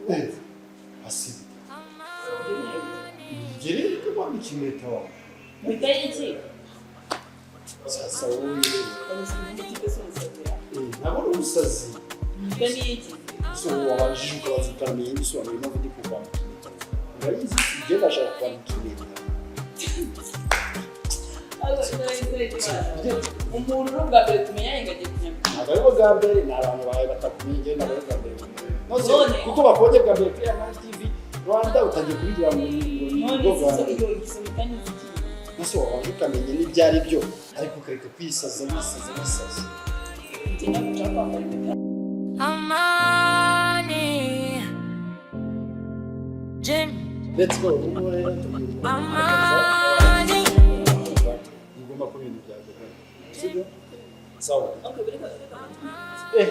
Eh, asibe ngere kwambika impeta wawe. Impeta y'iki? Sasa wowe. Ikipe si umusazi ya. Ntabwo ari umusazi. Impeta ni iki? So wabajije ukabaza ukamenya ibisobanuro impamvu ndi kukwambika impeta. Urabizi, njye ndashaka kwambika impeta. Umuntu uri ubwa mbere tumenyanye ngo agiye kunyambika. Ntabwo ari bwo bwa mbere, ni abantu bawe batakumenye, njye ntabwo ari bwa mbere. Nose None. kuko bakubonye bwa mbere kuri Amani TV Rwanda, utangiye kubigira ngo ni None bwo bwa se mbere. iyo izo mpeta ni iziki? Nose wabanje ukamenya n'ibyo ari byo, ariko ukareka kwisaza, wisaza, wisaza. Njye ntabwo nshaka kwambara impeta. Amani Jen. Let's go. Ubu rero tugiye Amani. Ugomba kuba ibintu byawe, sibyo? Sawa. Okay, reka reka. Eh,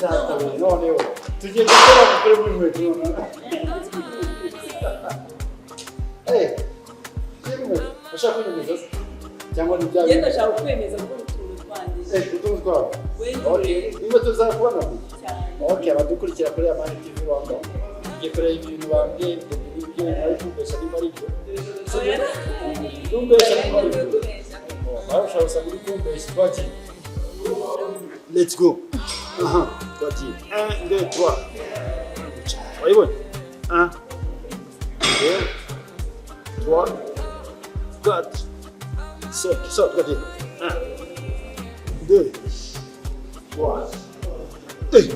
data we, noneho tugiye gukora gukora muri inkweto noneho. Eh, kimwe ushaka kunyemeza se? Cyangwa ni bya Njye bindi? ndashaka kukwemeza gukora utuntu twanjye. Eh, utuntu twawe. Wewe. Okay, inkweto zakubona. Cyane. Okay, abadukurikira kuri Amani TV Rwanda, tugiye kureba ibintu bambwiye, ibyo bintu bari kumbesha niba ari byo. Sibyo? Kumbesha niba ari byo. Nawe ushobora gusanga uri kumbesha. Twagiye. Let's go. Aha, twagiye. 1, 2, 3. Wayibonye? 1, 2, 3, 4, 5. So, twagiye. 1, 2, 3. Eh,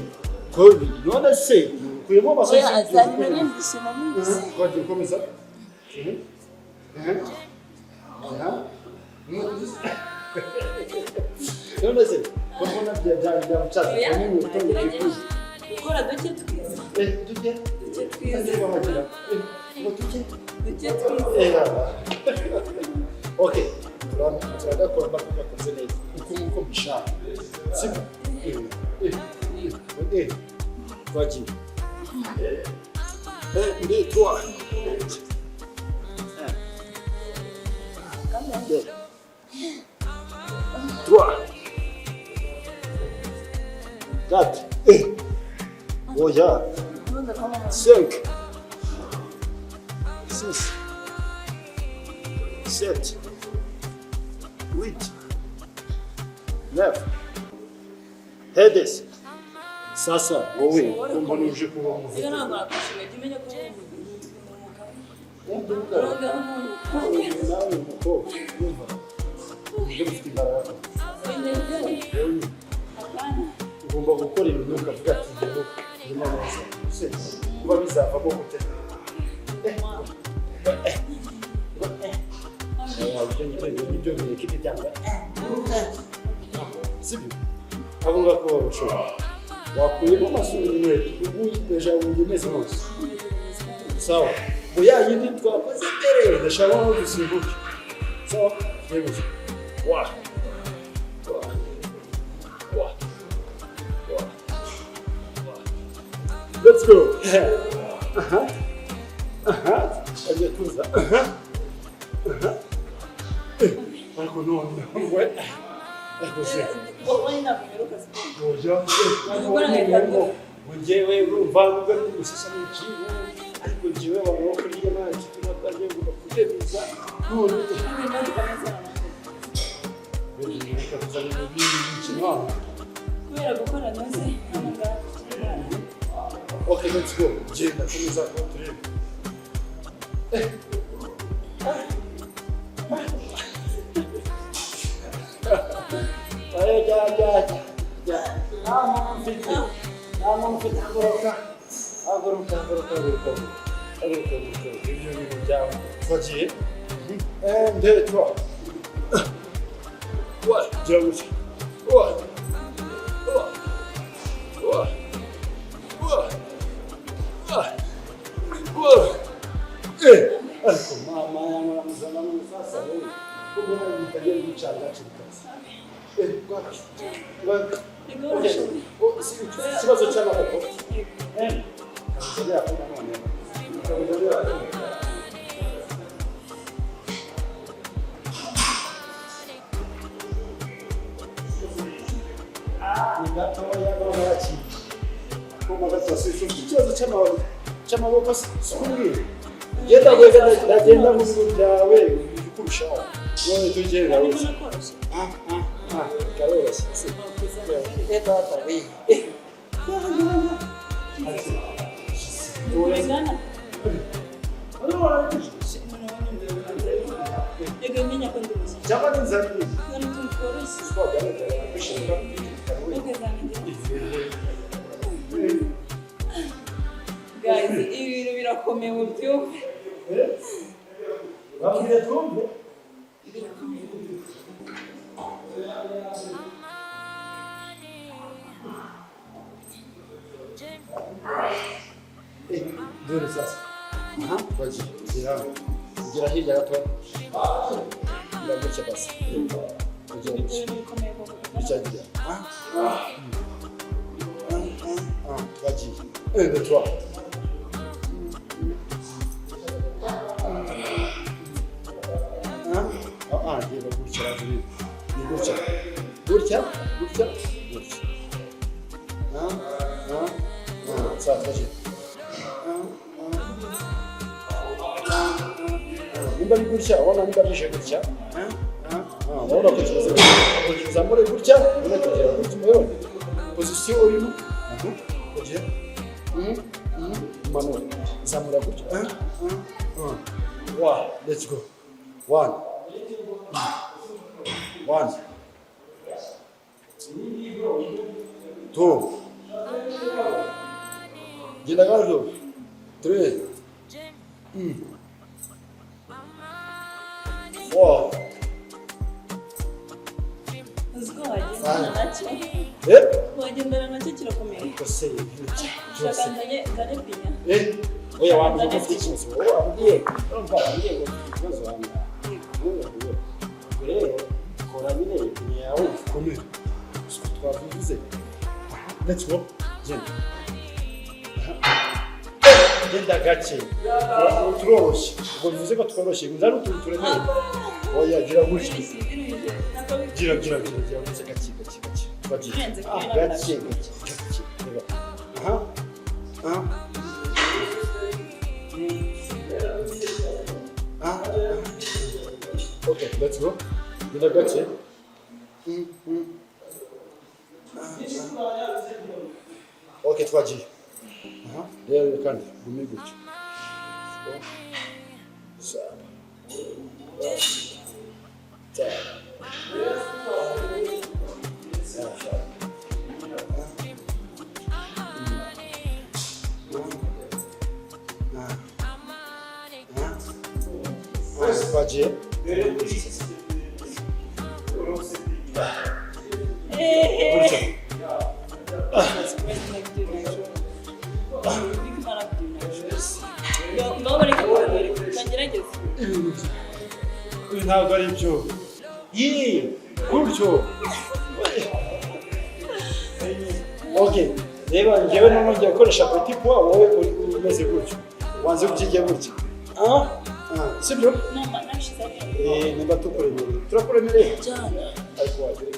kabiri. None se, ukuyemo amasogisi? Twagiye, komeza. Mhm. Mhm. Aha. None se, ko mbona byamucaze, Oya, n'inkweto nagerageje ntibikuze. Gukora duke twiza. Eh, duke. Duke twiza. Kandi wahagira. Eh, ngo duke. Duke twiza. Eh, okay, turagakora mpaka gakoze neza uko nguko mbishaka, sibyo? Eh, eh, eh, eh, twagiye. Un, deux, trois. Un, deux, trois, quatre, eh, oya, cinq, six, sept, huit, neuf, dix. Sasa wowe ko mbona uje kuba Iyo ntabwo nakwishimiye, jya umenya ko uri umugabo. Nawe umukobwa wumva uje ufite imbaraga, wowe ugomba gukora ibintu ukavuga ati: "Njyewe ndimo neza." Se kuba bizavamo gute? Eh, eh, eh. Ibyo ngibyo nibyo bireka imiryango, sibyo? Abo ngako babishobora. Wakuyemo amasura, inkweto, ubu deja ubu umeze hose. Sawa, ngo ya yindi twakoze mbere, ndashaka ngo dusimbuke. Sawa, yeguye wa wa wa wa wa. Let's go. Aha, aha, agiye kuza. Aha, aha. Eh, ariko none we, ariko se Wowe ntabwo uheruka siporo. Oya, ngo njyewe urumva nubwo ari umusesa n'ikibu, ariko njyewe abantu bo kuri iyo mazi tunatangiye ngo bakuyemeza none. Reka kuzana ibintu by'imikino hano. Kubera gukora noze hano ngaha. Okay, let's go. Genda, komeza turebe. Eh. Oya, jya, jya, jya. Nta muntu mfite. Nta muntu mfite. Haguruka. Haguruka, haguruka, haguruka. Haguruka, haguruka. Ibyo bintu byawe. Twagiye. Un, deux, trois. Ouais, gira gutya. Ouais. Ouais. Ouais. Ouais. Ouais. Ouais. Eh, ariko mama yamuramuzana none sasa wowe ko mbona bitangiye gucanga hakiri kare. Eh, rwaka. Okay. Oh, si ikibazo cy'amaboko. Eh, kabuza yakunda none. Kabuza yakunda. Ni gatoya baba yakira. Kuma gato, si ufite ikibazo cy'amaboko. Cy'amaboko sikubwira. Genda genda ndagenda mu bigo byawe bikurushaho. Wowe tugenda Kandi wese. mbona koroshye. Ah ah ah karoroshye. Si. Eh tata we. Eh. Urengana. Reka menya ko ndi mushya. Cyangwa ni nzabiri. None utuntu tworoshye. Twagaragara bishoboka. Okay, zanjye. Guys, ibi bintu birakomeye mu byumve. Eh? Bambwira twumve. Birakomeye. Eh, dore sasa. Aha, twagiye. Gira hano. Gira hirya gato. Gira gutya basi. Gira Ibyo gutya. bintu bikomeye koko. Gutya gira. Ah, ah, ah, ah, twagiye. Un, deux, trois. Ah, ah, ah, reba gutya reba. Ni gutya. Gutya, gutya, gutya. Ah, ah, ah, sawa twagiye. Ah, ah. Nimba ari gutya urabona nimba bije gutya, urabona ko kimeze gutya, uzamure gutya ubone kugera gutya, urabona position urimo kugira manura zamura gutya. One, let's go. One, one, two, genda gahoro, three, four. Uzi ko wagendana nacyo. Eh? Wagendana nacyo kirakomeye. Ariko se byose. Shaka nzanye nzane pinya. Eh? Oya wambwiye ko ufite ikibazo. Wowe wambwiye. Urumva wambwiye ngo ufite ikibazo hano. Ubwo rero kora nyine ipinya yawe ikomere. Siko twabivuze. Let's go. Genda. Genda gake. Turoroshye. Ubwo bivuze ko tworoshye. Nzari utuntu turemereye. Oya gira gutya. Gira gira gira gira gutya gake gake gake. Twagiye. Birenze Ah, kuri gake gake gake. Reba. Aha. Aha. Ah. Okay, let's go. Genda gake. Okay, twagiye. Aha. Rero kandi gume gutya. Saba. Tanu. Ah. Ah. Twagiye. Gutya. Ngaho reka kubereka ngerageze. Ibi ntabwo ari byo. Yee, gutyo. Okay, reba njyewe noneho ngiye gukoresha petit pois, wowe uri umeze gutyo. Wanze kubyijya gutya. Ah, ah, sibyo? Nama nashize. Eh, nimba tukuremereye. Turakuremereye. Cyane. Ariko wagira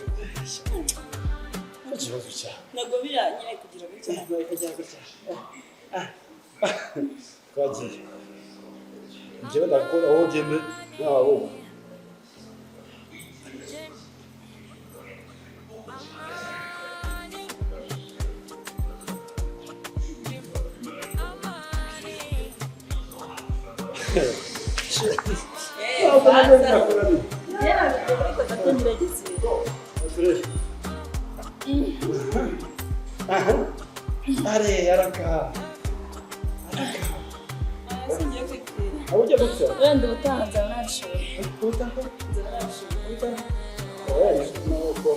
ikibazo cyawe. Ntabwo biriya nyine kugira gutya. Twagiye. Njyewe ndakora aho ugende n'amaboko. Eh, Ntabwo nabyo baza. birakunaniye. Ariko ndagerageza. Turebe. Aha. Are, araka. Araka. Singiye kwipfira. Aho ujya gutya? Wenda ubutaha nzaba nabishoboye. Ubutaha? Nzaba nabishoboye. Oya, nuko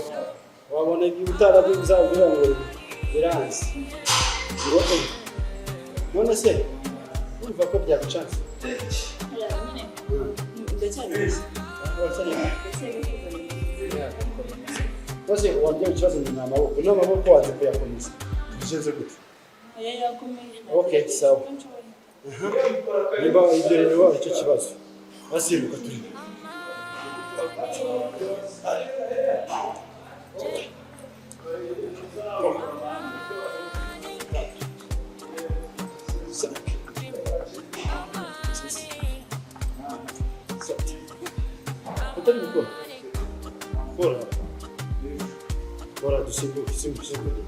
wabona ibyo utarabyo uzabwira ngo biranze. Ngo eh. None se urumva ko byagucanze? Oya, nyine ndacyari mushya. Uracyari Ndacyari kwiga. Rwose wambwiye ikibazo ni amaboko. N'amaboko wanze kuyakomeza. Tubigenze gute? Oya, yakomeye. Okay, sawa. Uko nshoboye. Niba ibyo rero icyo kibazo. Basimbuka turi. Cinq. Utari gukora. Kora. Kora dusimbuke, simbuke, simbuke.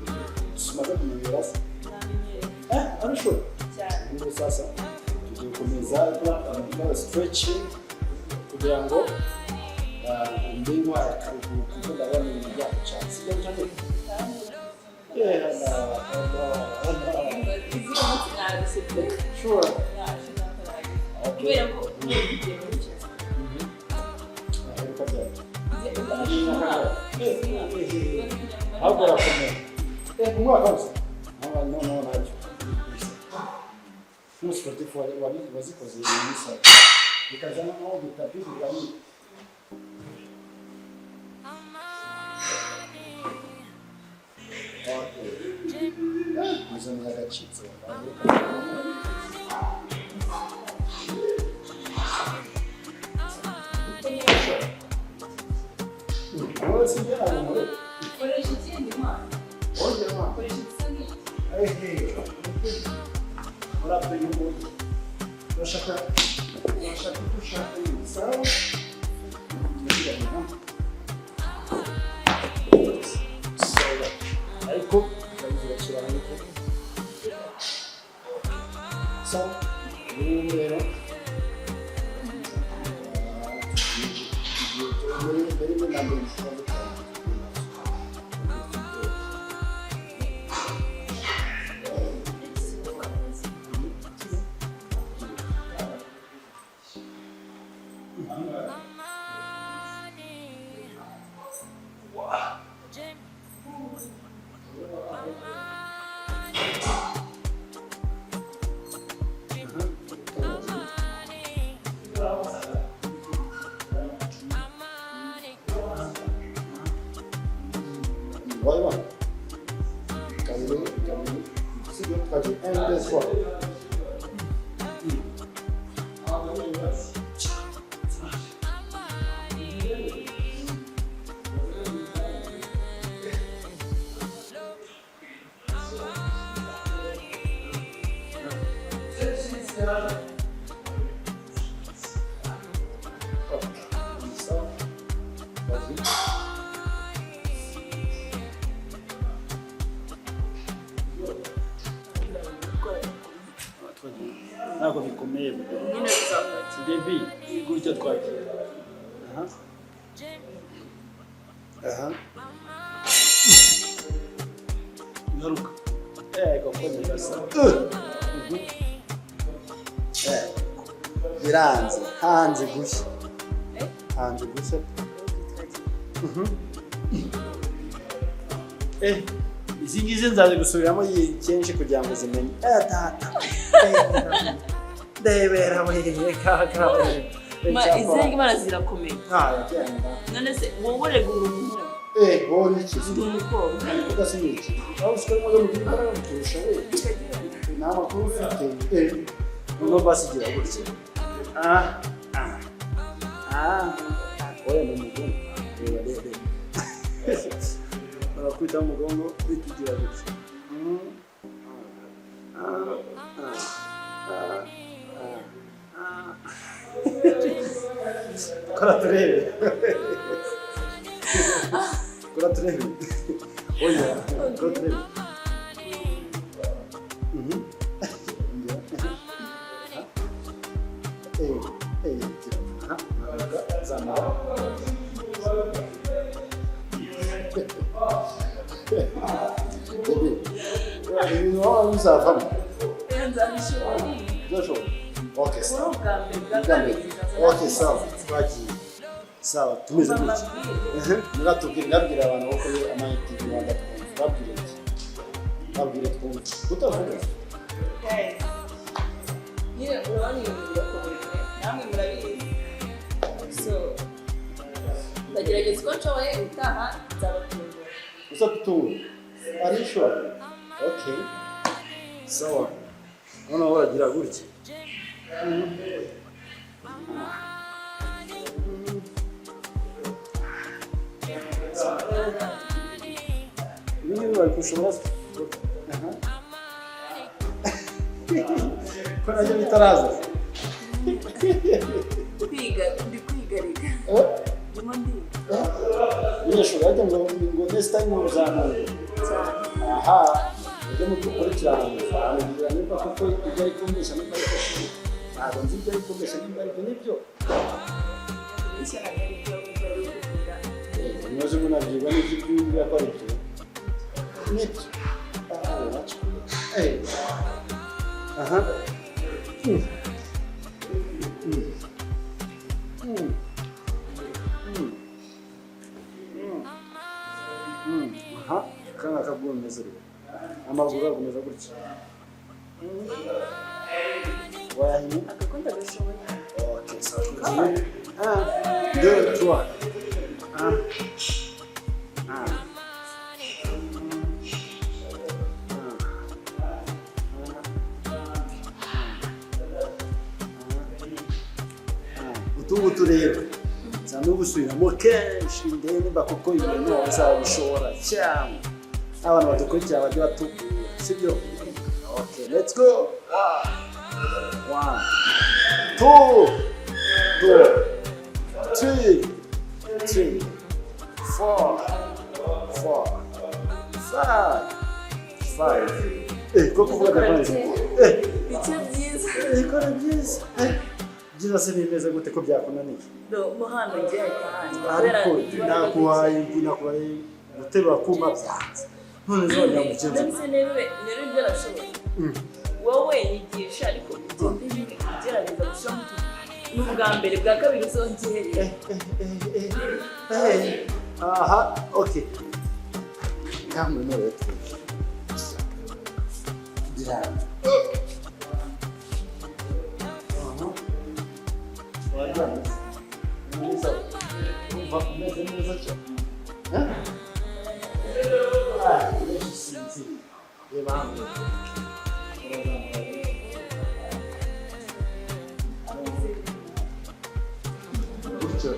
Tumaze kumenyera se. Namenyereye. Eh, are you sure? Cyane. Ubu sasa tugiye gukomeza gukora stretching kugira ngo mbe ntwara akaruhuko, kuko ndabona ibintu byagucanze. Sibyo cyane? Yeah, no, no, no. Izi munsi narushye pe. Sure. Narushye, narushye. Okay. Kubera ko ugiye muri Chelsea. Aheruka ryari? Ahubwo urakomeye. Eh, umwaka wose. Ntabwo noneho ntacyo. Nk'umusiporutifu wazikoze ibintu bisa. Bikazana n'aho gutapi biramye. Okay. Muzanira agacitse. Wowe si njye ntabwo nkore. Koresha ikindi mpano. Wongera mwana. Koresha igisa nk'iki. Murabyo y'umuntu. Urashaka icyo ushaka nyine, sawa? Sawa. Ariko urashyira ariko. Sawa. Ubu rero tugiye mbere mbere na mbere. Wayibona? Kabiri, kabiri, sibyo? Twagiye, un, deux, trois. Sawa. Twagiye. Twagiye. Ntabwo bikomeye. Nyine bizafata. Baby, gutya twagiye. Aha. Aha. Ngaruka. Ego, komeza sa. Eh, biranze hanze gushya. Eh? Hanze gushya. Eh, izi ngizi nzaje gusubiramo kenshi kugira ngo zimenye. Eh tata, ndebera we kaka. Ma izi imana zirakomeye. Ah, yagenda. None se wowe rega uri umuhungu. Eh, wowe uri iki? Ndi umukobwa. Kuko si iki. Aho usukora imodoka mu imbaraga muturusha we. Nta makuru ufite. Eh, noneho basigira gutya. Ah, ah. Ah. Oya ni umugongo. Reba, reba, reba. Barakubita umugongo bitugira gutya. Mm. Ah, ah, ah, ah, ah. Kora turebe. Kora turebe. Oya, kora turebe. Mhm. Eh, eh, gira. Aha, manuka, zamura. Baby, ibintu waba bizavamo. Nzabishobora. Uzashobora? Okay, Uri sawa. ubwa mbere, bwa Ubwa mbere. kabiri nzaza. Okay, sawa. Twagiye. Sawa, tumeze gutya. Muratubwire, ndabwira abantu bo kuri Amani TV Rwanda twumve. Babwire iki? Babwire twumve. Utavuga? Guys, nyine urabona ibintu birakomeye pe. Namwe murabizi. So ndagerageza uko nshoboye, ubutaha nzabatungura. Uzadutunga? Are you sure? Okay. Sawa. Noneho uragira gutya. Ibi ngibi bari kushobora. Aha. Ko nabyo bitaraza. Kwiga, ndi kwiga reka. Eh? Ubundi Umunyeshuri wajya ngo next time uzamura. Cyane. Aha, ujye mudukurikirana, ambwira niba koko ibyo ari kumbesha, niba ari koko, ntabwo nzi ibyo ari kumbesha, niba ari byo nibyo. Kubeshya ntabwo ari byo, ahubwo ari ukubwira. Muze munabyigwa n'ibyo byumvira ko ari byo nibyo. Ah, eh. Aha. Mm. Mm. Mm. Mm. Mm. Aha, akana kagomeza rero. Amaguru agomeza gutya. Wayahinnye? Agakunda gashoboye. Ok, ça continue. Un, deux, trois. Un, un. Utu ngutu rero nsa n'ugusubiramo kenshi, ndebe niba koko ibintu uzabishobora cyangwa abantu badukurikira bajye batubwira, sibyo? Okay, let's go. One, two, two, three, three, four, four, five, five. Eh, ko kuvuga gakoze. Eh, Bice byiza. Ikora byiza. Eh, byiza se bimeze gute ko byakunaniye? Do mo hano ngiye ahita hanjye. Ariko nakuhaye guterura kuma byanze. None zongera mugenzi. Ndetse rero ibyo arashoboye. Wowe nyigisha, ariko ugende ugerageza gushyiramo utuntu. Ni ubwa mbere, bwa kabiri uzongere. Eh, aha, okay. Kamwe none gira. Aha. Neza. Umva umeze neza cyane. Eh? Ah, benshi sinzi. Reba hano. Gutyo.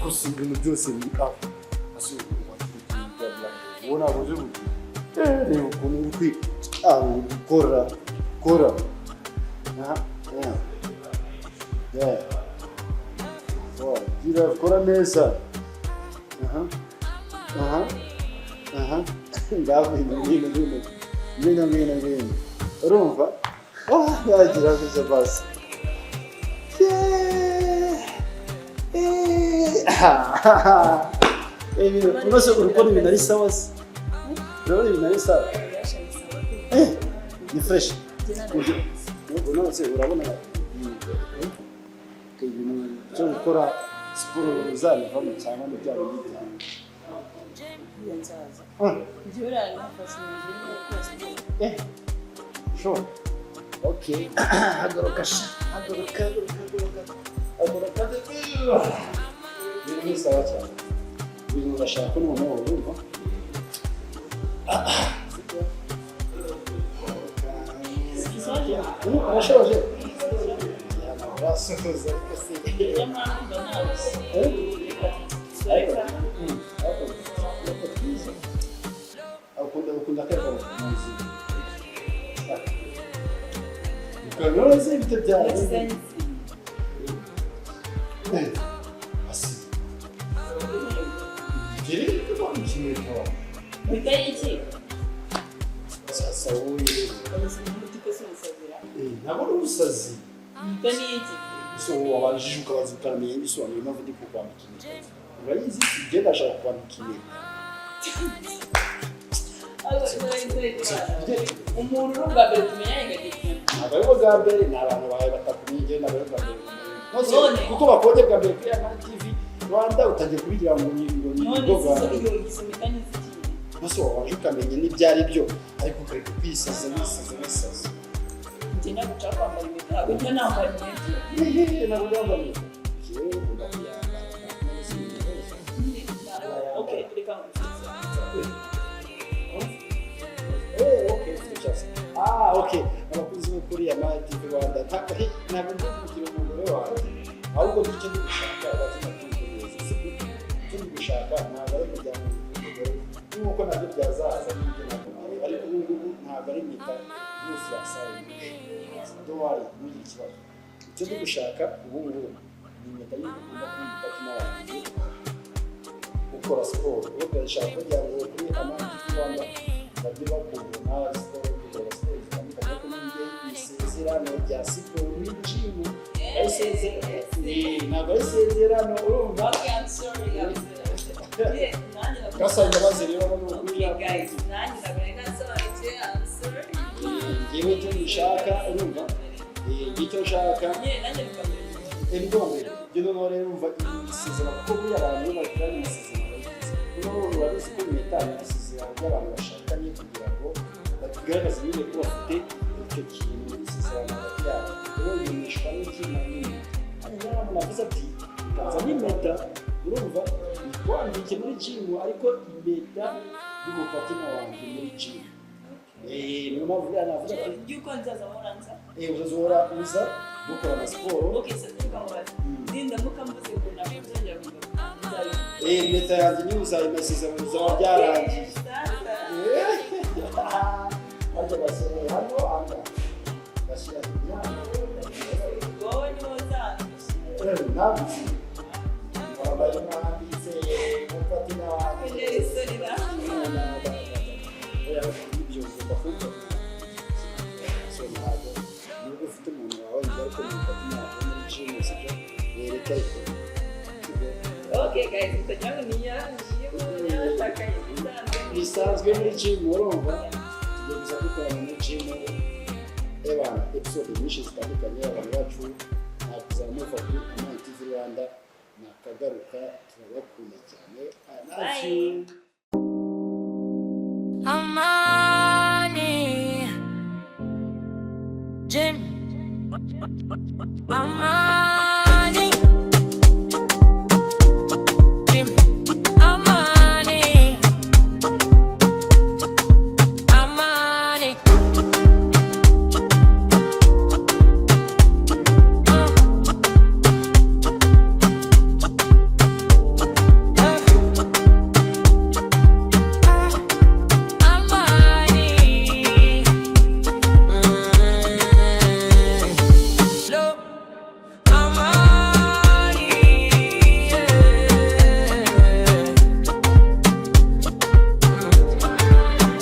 Gusa ibintu byose biri aho ubona buze buti reba ukuntu uri gukora kora. Aha, yeah. Yeah. Wow, gira kora neza. Aha, aha, aha. Ngaho ngwino, ngwino, ngwino, ngwino, ngwino, ngwino. Urumva? Oh, yagira gutya basi. Yeah. Ibintu unose urukora ibintu ari sawa se? Urabona ibintu ari sawa? Eh, ni fresh. Unose urabona ibintu byo gukora siporo uzabivamo cyangwa ni bya bindi byawe? Ah, Njyewe nafashe umwanzuro wo gukora siporo. Eh, sure. Okay. Haguruka sha. Haguruka, haguruka, haguruka. Haguruka. Ibintu ni sawa cyane. Ibintu urashaka noneho urumva? Urashoje? Urasuhuza ariko se. Nyamara ndumva narushye. Eh? Reka. Ariko twiza. Ukunda kwiga mu buzima. Ukanoze ibyo byawe. Eh, asi. Geri kimwe. Mpita y'iki? Sasa wowe. Umuti ko si umusazira. Eh, ntabwo ari ubusazi. Mpita n'iki? So wabanjije ukabanza ukamenya ibisobanuro impamvu ndi kukwambika impeta. Urayizi, njye ndashaka kukwambika impeta. Umuntu uri ubwa mbere tumenyanye ngo agiye kumenya. Ntabwo ari bwo bwa mbere, ni abantu bawe batakumenye, njye ntabwo ari bwa mbere nkumenye. None. Kuko bakubonye bwa mbere kuri Amani TV Rwanda, utangiye kubigira ngo ni None bwo si bwa zo mbere. iyo izo mpita n'iziki? Gusa wabanje ukamenya n'ibyo ari byo, ariko ukareka kwisaza wisaza wisaza. Njye ntabwo nshaka kwambara impeta, ntabwo njya nambara impeta. Hehe, ntabwo yambara impeta. Njyewe nkunda kuyambara. Okay, reka ngusubize. Ntabwo ndi kugira umugore wawe, ahubwo icyo ndi gushaka bazina kwitegereza, sibyo? Icyo ndi gushaka ntabwo ari kugira ngo ugire umugore, nk'uko nabyo byazaza n'ibyo nakubwiye, ariko ubu ngubu ntabwo ari impeta y'ubufiyansaye. Don't worry, ntugire ikibazo. Icyo ndi gushaka ubu ngubu ni impeta y'uko ugomba kuba umupartner wanjye ukora siporo. Ubu turashaka kugira ngo kuri Amani TV Rwanda bajye bakubona siporo, dukora siporo zitandukanye, ariko n'ibyo isezerano rya siporo muri jimu ari ntabwo ari isezerano, urumva? Okay, I'm sorry, I'm sorry. Yeah, nanjye Gasaba imbabazi rero no Okay, guys, nanjye ntabwo nari nasobanukiwe, I'm sorry. Ngewe icyo nshaka, urumva, icyo nshaka Nyine nanjye bikamera. Ebigombe ibyo. Noneho rero urumva isezerano, kuko buriya abantu iyo bagiranye amasezerano barayigize. Noneho urabizi ko impeta ni isezerano ry'abantu bashakanye, kugira ngo bagaragaze nyine ko bafite icyo kintu, isezerano hagati yabo. Rero bimenyeshwa n'iki? Na nyine hano niyo mpamvu navuze ati nzanye impeta, urumva, wandike muri jimu, ariko impeta y'umupartner wanjye muri jimu. Niyo mpamvu buriya navuze ati Yuko nzaza muranza. Uzahora uza dukora na siporo. Okay, so tukamubaza. Nindamuka mvuze ngo ntabwo nzongera kugaruka, nzabikora. Impeta yanjye niba uzayimesezerano bizaba byarangiye. Sasa. Harya bashyira hano anga bashyira imyanya. Wowe niwo uzandusha. Ntabwo wambaye mwambitse umupartner wanjye. Kuntera isoni na. Ibyo ugomba kubikora. So ntabwo nubwo ufite umuntu wawe njye, ariko ni umupartner wawe muri jimu, sibyo? Wereke ariko, sibyo? Okay guys, mutagira ngo ni y'abashakanye, bisanzwe. Bisanzwe muri jimu, urumva, tugiye kuza dukorana muri jimu ebana episode nyinshi zitandukanye. Abantu bacu ntabwo muva kuri Amani TV Rwanda, nakagaruka. Turabakunda cyane. I love you. Amani Jim Amani Jim Amani Amani. Amani. Look, Amani, yeah.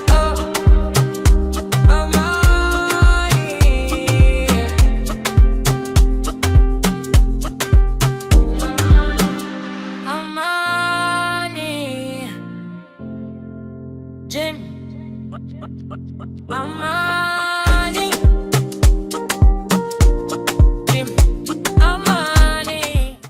Oh, Amani. Amani. Jim. Amani.